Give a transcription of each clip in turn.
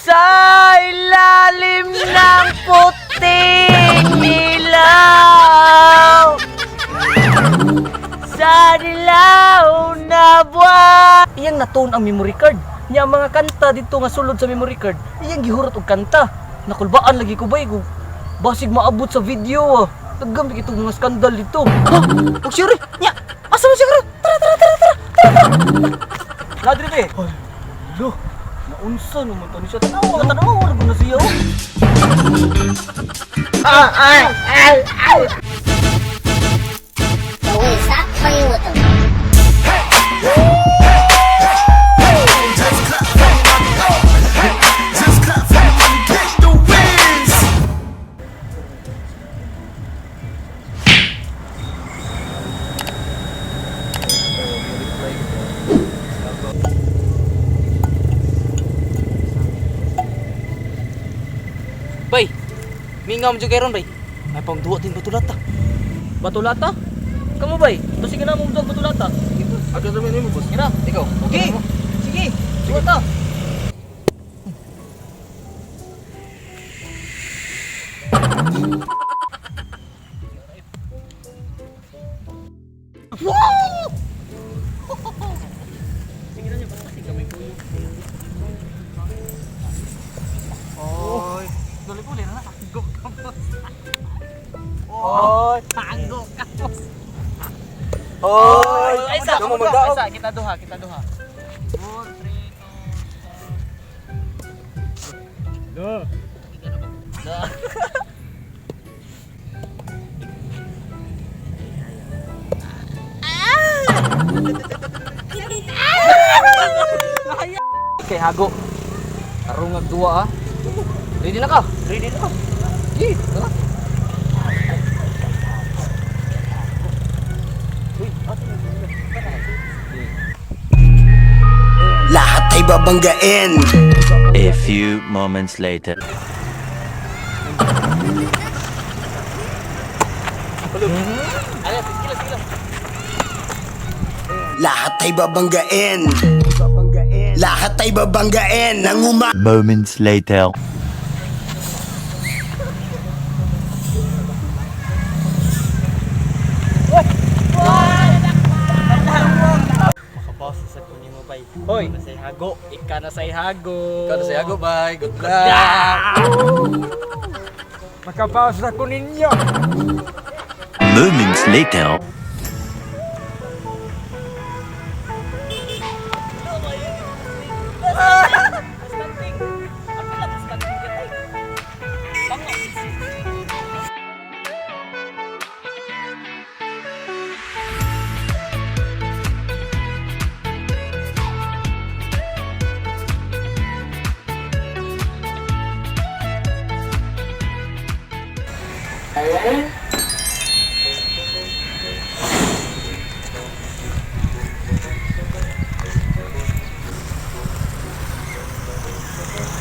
Sa ilalim ng puting ilaw, sa dilaw na buwan. Iyang natoon ang memory card. Niya ang mga kanta dito nga sulod sa memory card. Iyang gihurot og kanta. Nakulbaan lagi ko bay ko. Basig maabot sa video ah. Daghan itong mga skandal dito. Ha? Og sure, nya. Asa man siya karon? Tara, tara, tara, tara. Tara, tara. Ladri be. Hala. Naunsa naman to ni siya. Tanawa, tanawa ra na siya. Oh. Ah, ay, ay, ay. Sa pangiwatong. Bay, mingaw mo kay ron bay. May pangduwa din batulata. Batulata? Kamu bay? To sige na mo dog batulata. Agad naman nimo, boss. Kira. Ikaw. Okay. Sige. Sige ta. Oy. Duli-duli na. Go kapos. Oy. Go kapos. Oy. Ay, isa, Kamu magdaog. isa, kita duha, kita duha. 4, 3, 2, 1. Kay Hago. Arungag duwa ah. Ready na ka? Ready na ka. Sige, tara. Lahat ay babanggain. A few moments later. Ay, sige lang, sige lang. Lahat ay babanggain. Lahat ay babanggain ng uma. Moments later. Makaboss sa kunin mo bay. Hoy, na say hago. Ika na say hago. Ikaw na sa Hago, bye. Good luck. Makabawas na ko ninyo. Moments later.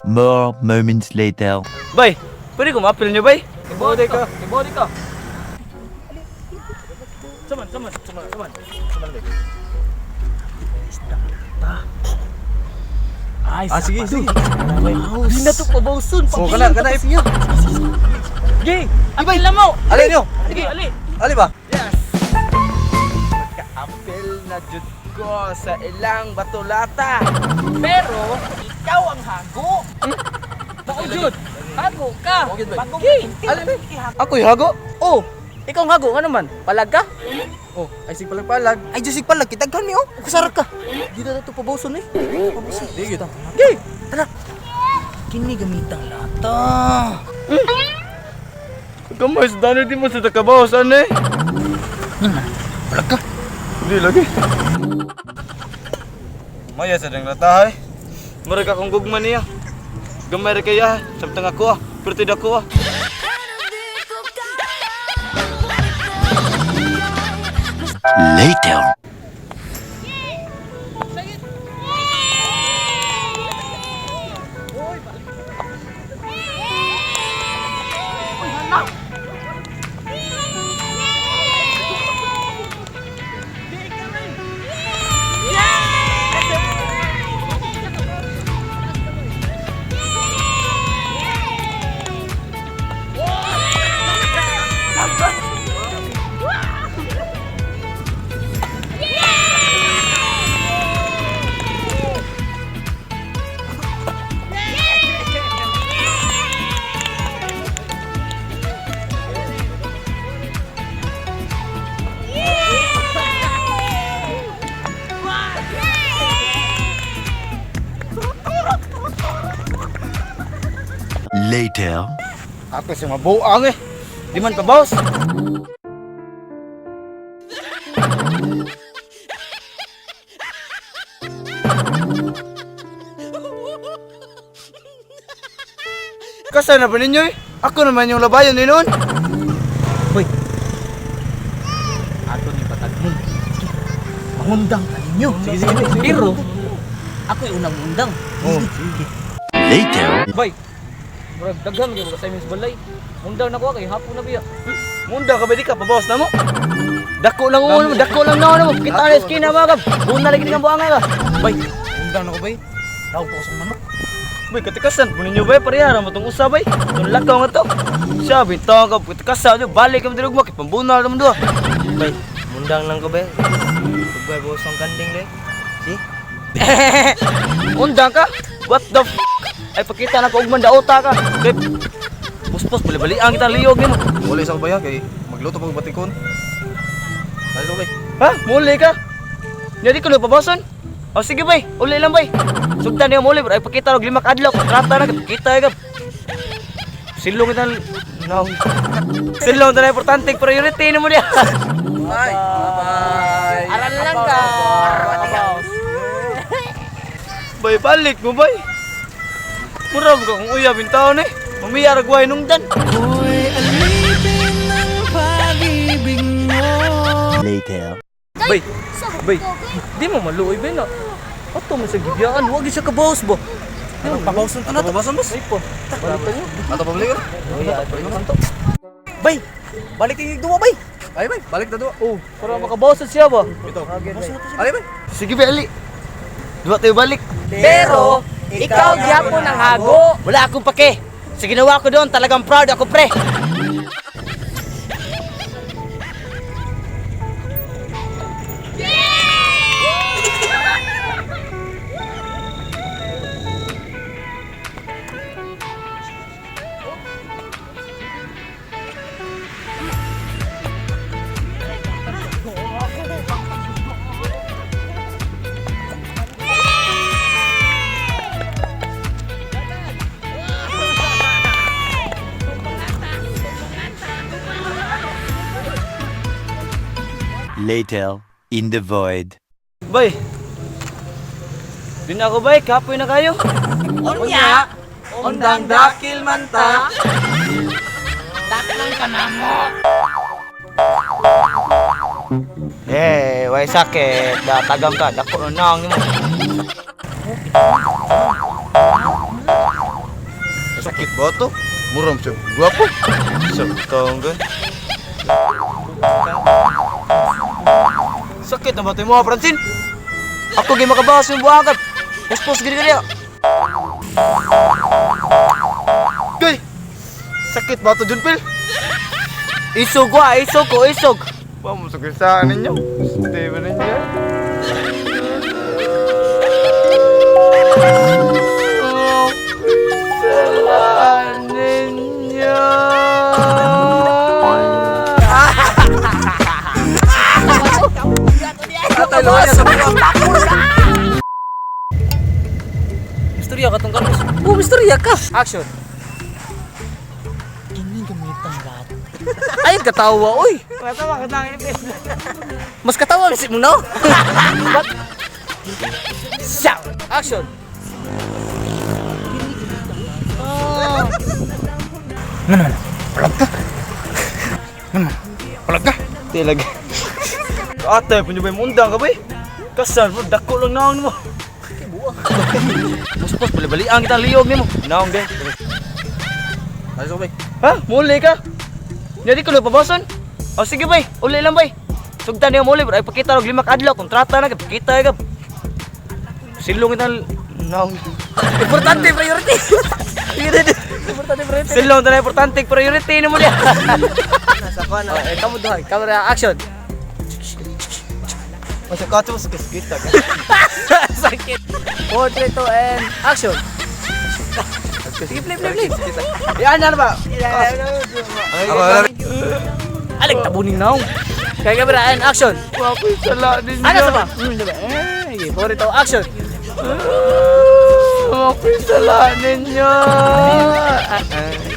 More moments later. Bay, pwede ko ma-appeal niyo, bay? Ibodi ka. Ibodi ka. Saman, saman, saman, saman. Saman bay. Ay, Ah, sige, sige. Di na to pabawson. Oh, kana, kana. Sige, apil na mo. Ali niyo. Sige, ali. Ali ba? Yes. Ka-appeal na jud ko sa ilang batulata. Pero ikaw ang hago. Bao jud. Hago ka. Okay, bay. Bagong Ali, Ako'y hago? Oh, ikaw ang hago nga naman. Palag ka? Oh, ay sig palag-palag. Ay Diyos palag kitaghan mi oh. Kusara ka. Di na to pabawson eh. Pabawson. Di gyud. Gay. Tara. Kini gamitang lata. Kamay sa dano di mo sa takabaw sa ano eh. Palag ka. Hindi lagi. Maya sa dang latahay. Murag akong gugma niya. Gamay ra kaya, samtang ako ah. Pero tidak ako ah. Later. Later. Ako sa mabuang eh. Di man pa boss. Kasa na ba ninyo eh? Ako naman yung labayon ni noon. Hoy. Ato ni patagmon. Sige. Mangundang ka ninyo. Sige, sige, sige. Pero ako'y unang undang. Oh. Sige. Later. Bay. Murag daghan gyud sa assignments balay. Undang na ko kay hapon na biya. Munda ka ba di ka pa boss na mo? Dako lang ulo mo, dako lang naon mo. Kita na eskina mga kab. Buna lagi kang buanga ka. Bay, Undang na ko bay. Tawag ko sa manok. Bay, katikasan po ninyo bay, pareha ra mo tong usa bay. Tong lakaw nga to. Siya bintang ka, katikasan nyo, balik ka mo dirugma, kay pambunal ra mo duha. Bay, mundang lang ko bay. Tugay boss ang kanding day. See? Undang ka? What the f***? Ay pakita na ko ugman daota ka. Kay puspos bali-balian kita liyog nimo. Wala sa kubaya kay magluto pag batikon. Dali bay. Ha? Muli ka? Nya di ko pabason. O sige bay, uli lang bay. Sugtan niyo muli bro, ay pakita og lima ka adlaw, kontrata na kita ka. Silong kita no. Silong na importante priority nimo diya. Bye. Bye. Aral lang ka. Bay balik mo bay. Mura ka kung uyab in taon eh. Mamiya ra gway nung dan. Later. Bay. Bay. Di mo maluoy bay na. Ato man sa gibiyaan, wag siya ka boss ba. Ano pabawson to na to? Pabason boss. Ay po. Balikan niyo. Ato pabalik ra. Bay. Balik yung duwa bay. Ay bay, balik na duwa. Oh, para makabawas siya ba? Ito. Ali bay. Sige bay ali. Duwa tayo balik. Pero ikaw gyapon ang hago. Wala akong pake. Sa ginawa ko doon, talagang proud ako, pre. Later. In the void. Bay. Di na ako, bay. Kapoy na kayo. Unya, undang dakil man ta. Eh, way sakit. Datagam ka. Dako na nang nimo. Sakit ba to? Muram siya. Gwapo. Sabtong ka. Sakit na ba ito mo, Francine? Ako gay makabawas yung buhakat. Puspos gini kaya. Gay. Sakit ba to Junpil? Isog wa, isog ko, isog. Wa mo sa ninyo. Steven ninyo. Salaan ninyo. Atay loya sa buwa. Misturya ka tong Carlos. Oh, misturya ka. Action. Kini gamitang rat. Ay, katawa oy. Matawa ka nang Mas katawa si mo no. Shout. Action. Tilag. Ate, punyo ba yung mundang ka ba eh? Kasal mo, dako lang naon mo. Puspos, bali-balian kita liyog nimo. Naong gay. Dali bay. Ha? Muli ka? Nya di ko pabason. O sige bay, uli lang bay. Sugtan niyo muli bro, ay pakita og lima ka adlaw kontrata na kita ka. Silong kita naong. Importante priority. Importante priority. Silong na importante priority nimo diya. Oh, eh, kamu duha. Camera action. Masakato mo sa kasakit ka. Sakit. 4, 3, 2, and action. Sige, play, play, play. Yan na ba? Ako Alag, tabunin na. Kaya camera and action. Wa ko'y sala ninyo. Ano sa ba? Diba? Eh, sige, 4, 3, 2, action. Mga kasalanan niyo. Ah, ah.